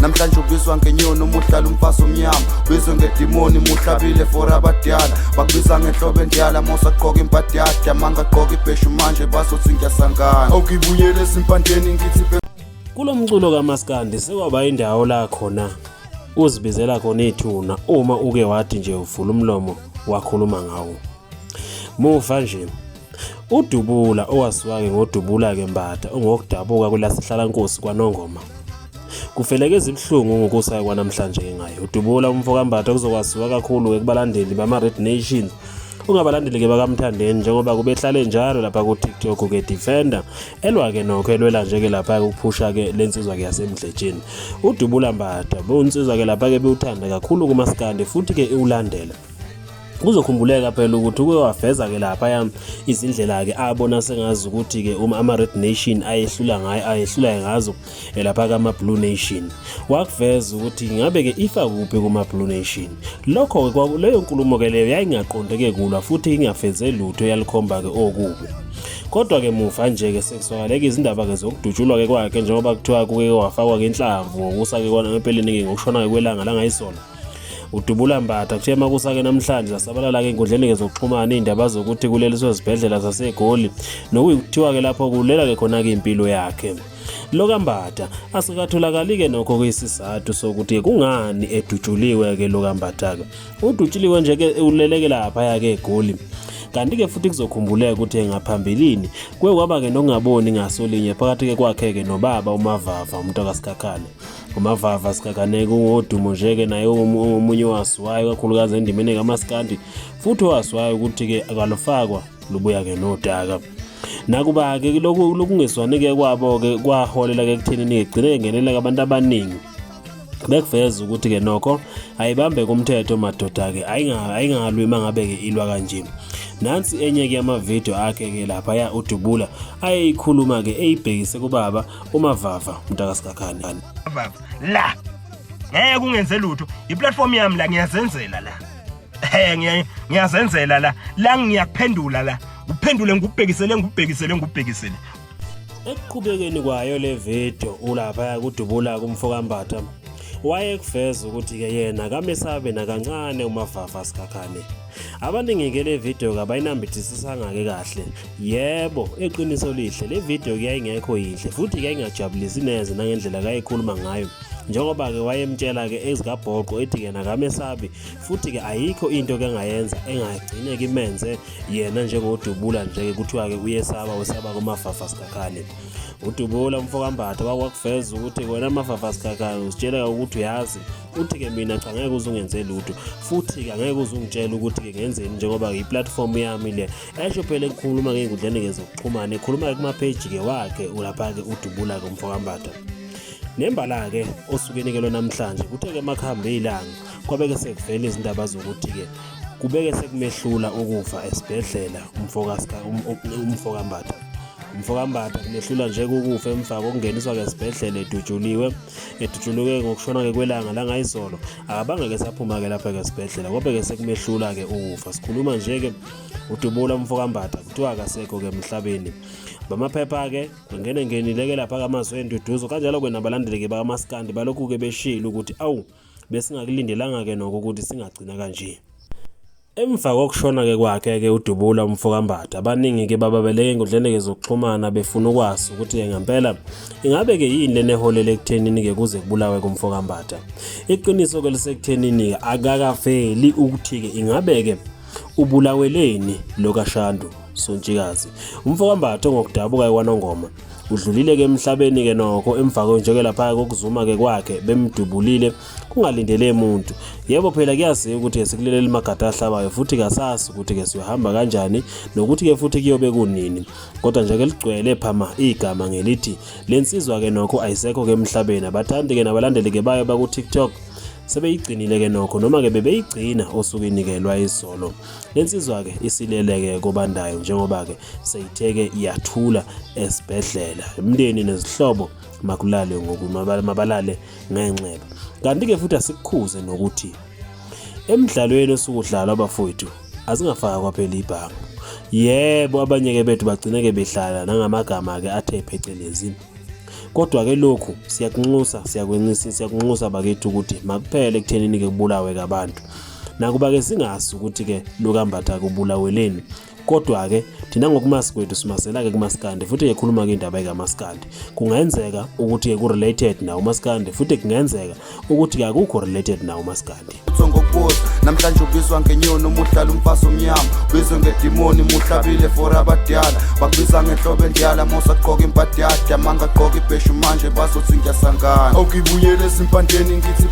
Namhlanje ubizwa ngenyoni uma uhlala umfazi omnyama, ubizwe ngedimoni muhlabile for abadala, bakubiza ngenhlobo endala mosagqoka imbadada, mangagqoka ibheshu manje bazothi ngiyasangana. Awukibuyele ezimpandeni ngithi Kulo mculo kaMaskandi sekwaba indawo la khona uzibizela khona ithuna uma uke wathi nje uvula umlomo wakhuluma ngawo. Muva nje uDubula owaziwa-ke ngoDubula-ke Mbatha ongokudabuka kwelaseHlalankosi kwaNongoma. Kufeleke ezibuhlungu ngokusa kwanamhlanje ngaye. UDubula umfo kaMbatha kuzokwaziwa kakhulu-ke kubalandeli bama-Red Nations ungabalandeli-ke bakaMthandeni njengoba kubehlale njalo lapha ku-TikTok-ke defender elwa-ke nokho elwela nje-ke lapha-ke ukuphusha-ke le nsizwa-ke yasemdletsheni. UDubula Mbatha bewunsizwa-ke lapha-ke bewuthanda kakhulu kumaskandi futhi-ke iwulandela. Kuzokhumbuleka phela ukuthi uke waveza-ke laphaya izindlela-ke abona sengazi ukuthi-ke uma ama-Red Nation ayehlula ngayo ayehlula ngazo lapha kama-Blue Nation. Wakuveza ukuthi ngabe-ke ifa kuphi kuma-Blue Nation. Lokho-ke leyo nkulumo-ke leyo yayingaqondeke kulwa futhi ingafeze lutho yalikhomba-ke okubi. Kodwa-ke muva nje-ke sekuswakaleka izindaba-ke zokudutshulwa-ke kwakhe njengoba kuthiwa kuke wafakwa-ke inhlamvu ngokusa-ke empeleni-ke ngokushona-ke kwelanga langayizolo. Udubula Mbatha kuthe makusa-ke namhlanje zasabalala-ke enkundleni-ke zokuxhumana iy'ndaba zokuthi kuleliswe ezibhedlela zaseGoli nokuyikuthiwa-ke lapho kulela-ke khona-ke impilo yakhe. Lo kaMbatha asikatholakali-ke nokho kuyisizathu sokuthi kungani edutshuliwe-ke lo kaMbatha-ke. Udutshuliwe nje-ke uleleke laphaya-ke eGoli. Kanti-ke futhi kuzokhumbuleka ukuthi ngaphambilini kuye kwaba-ke nokungaboni ngasolinye phakathi-ke kwakhe-ke nobaba uMavava uMntakaSikhakhane. UMavava Sikhakhane kungodumo nje-ke naye ungomunye owaziwayo kakhulukazi endimeni kamaskandi futhi owaziwayo ukuthi-ke akalufakwa lubuya-ke nodaka. Nakuba-ke lokhu lokungezwani-ke kwabo-ke kwaholela-ke ekuthenini-ke gcine ngeneleka abantu abaningi bekuveza ukuthi-ke nokho ayibambe kumthetho madoda-ke ayingalwi uma ngabe-ke ilwa kanje. Nansi enye-ke yamavidiyo akhe-ke laphaya uDubula ayeyikhuluma-ke eyibhekise kubaba uMavava mntakaSikhakhane. Mavava la ngeke ungenze lutho, iplatform yami la ngiyazenzela la. Eh ngiyazenzela la. La ngiyakuphendula la. Uphendule ngikubhekisele ngikubhekisele ngikubhekisele. Ekuqhubekeni kwayo le video ulaphaya kudubula kumfokaMbatha wayekuveza ukuthi-ke yena kamesabe nakancane uMavava Sikhakhane. Abaningi-ke le video kabayinambithisisanga-ke kahle. Yebo, iqiniso lihle, le video yayingekho yinhle futhi yayingajabulisi neze nangendlela kayekhuluma ngayo. Njengoba-ke wayemtshela-ke ezikabhoqo ethi yena kamesabi futhi-ke ayikho into ke angayenza engagcine-ke imenze yena njengodubula nje-ke kuthiwa-ke uyesaba wesaba kuMavava Sikhakhane. Udubula umfokaMbatha wakwakuveza ukuthi wena Mavava Sikhakhane usitshela ukuthi uyazi uthi-ke mina cha ngeke uze ungenze lutho futhi-ke angeke uze ungitshele ukuthi-ke ngenzeni njengoba i-platform yami le esho phela ekhuluma ngey'nkundleni-ke zokuxhumana ekhuluma-ke kumapheji-ke wakhe ulapha-ke udubula-ke umfokaMbatha. Nembala-ke osukwini-ke lwanamhlanje kuthe-ke makuhambe ilanga kwabeke sekuvela izindaba zokuthi-ke kubeke sekumehlula ukufa esibhedlela umfokaMbatha. UmfokaMbatha kumehlula nje ukufa emva kokungeniswa-ke esibhedlela edutshuliwe edutshuliwe ngokushona-ke kwelanga langayizolo akabange-ke saphuma-ke lapha-ke esibhedlela kwabeke sekumehlula-ke ukufa. Sikhuluma nje-ke udubula umfokaMbatha kuthiwa akasekho-ke emhlabeni. Bamaphepha-ke ngene ngenile-ke lapha kamazwi enduduzo kanjalo-ke nabalandeli-ke bakamaskandi balokhu-ke beshilo ukuthi awu besingakulindelanga-ke nokho ukuthi singagcina kanje. Emva kokushona-ke kwakhe-ke uDubula umfokaMbatha, abaningi-ke bababeleke enkundleni-ke zokuxhumana befuna ukwazi ukuthi-ke ngempela ingabe-ke yini lena eholele ekuthenini-ke kuze kubulawe kumfokaMbatha. Iqiniso-ke lisekuthenini-ke akakaveli ukuthi-ke ingabe-ke ubulaweleni lo kaShandu Sontshikazi. UmfokaMbatha ongokudabuka eKwaNongoma udlulile-ke emhlabeni-ke nokho emva nje-ke lapha kokuzuma-ke kwakhe bemdubulile kungalindele muntu. Yebo phela kuyaziwa ukuthi-ke sikuleleli magada ahlabayo futhi kasazi ukuthi-ke siyohamba kanjani nokuthi-ke futhi kuyobe kunini. Kodwa nje-ke ligcwele phama igama ngelithi le nsizwa-ke nokho ayisekho-ke emhlabeni. Abathandi-ke nabalandeli-ke bayo baku-TikTok sebeyigcinile-ke nokho noma-ke bebeyigcina osukwini-ke lwayizolo. Le nsizwa-ke isilele-ke kobandayo njengoba-ke seyitheke yathula esibhedlela. Umndeni nezihlobo makulale ngoku mabalale ngenxeba. Kanti-ke futhi asikukhuze nokuthi emdlalweni osuke udlalwa bafowethu azingafakwa phela ibhangu. Yebo abanye-ke bethu bagcine-ke behlala nangamagama-ke athe phecelezi. Kodwa-ke lokhu siyakunxusa siyakwencisa siyakunxusa bakithi ukuthi makuphele ekuthenini-ke kubulawe kabantu. Nakuba-ke singazi ukuthi-ke lukaMbatha kubulaweleni, kodwa-ke thina ngokumazi kwethu simasela-ke kumaskandi futhi ekhuluma-ke indaba ekamaskandi. Kungenzeka ukuthi-ke ku-related nawo umaskandi futhi kungenzeka ukuthi-ke akukho related nawo umaskandi. Ngokubuza namhlanje ubizwa ngenyoni uma uhlala umfazi omnyama, ubizwe ngedimoni muhlabile for abadala, bakubiza ngenhlobo endala mosagqoka impatiyadi, amangagqoka ibheshu manje bazothi ngiyasangana. Awukibuyele ezimpandeni ngithi.